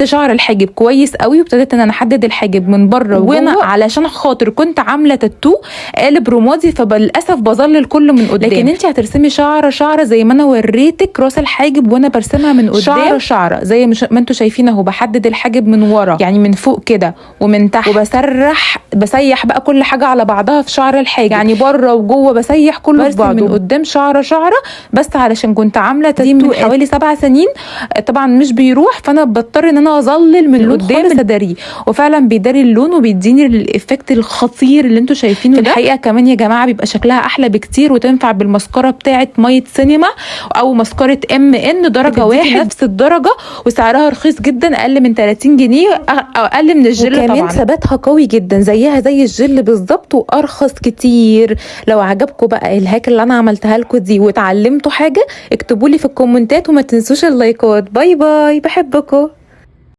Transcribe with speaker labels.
Speaker 1: شعر الحاجب كويس قوي، وابتديت ان انا احدد الحاجب من بره وجوه، علشان خاطر كنت عامله تاتو قالب رمادي، فبالاسف بظلل كله من قدام. لكن انت هترسمي شعره شعره زي ما انا وريتك راس الحاجب وانا برسمها من قدام، شعره شعره زي ما انتوا شايفين اهو. بحدد الحاجب من ورا يعني من فوق كده ومن تحت، وبسرح بسيح بقى كل حاجة على بعضها في شعر الحاجب، يعني بره وجوه بسيح كله في بعضه من قدام شعره شعره. بس علشان كنت عامله تاتو من حوالي 7 سنين طبعا مش بيروح، فانا بضطر ان انا اظلل من قدام ادارية، وفعلا بيداري اللون وبيديني ال effect الخطير اللي انتوا شايفينه ده. الحقيقة كمان يا جماعة بيبقى شكلها احلى بكتير، وتنفع بالمسكره بتاعه مية سينما او مسكره MN درجه واحد نفس الدرجة، وسعرها رخيص جدا اقل من 30 جنيه او اقل من الجل.
Speaker 2: وكمان
Speaker 1: طبعا ثباتها قوي جدا زيها زي الجل بالظبط وارخص كتير. لو عجبكم بقى ال hack اللي انا عملتها لكم دي وتعلمتوا حاجة اكتبوا لي في الكومنتات، وما تنسوش اللايكات. bye bye، بحبكم.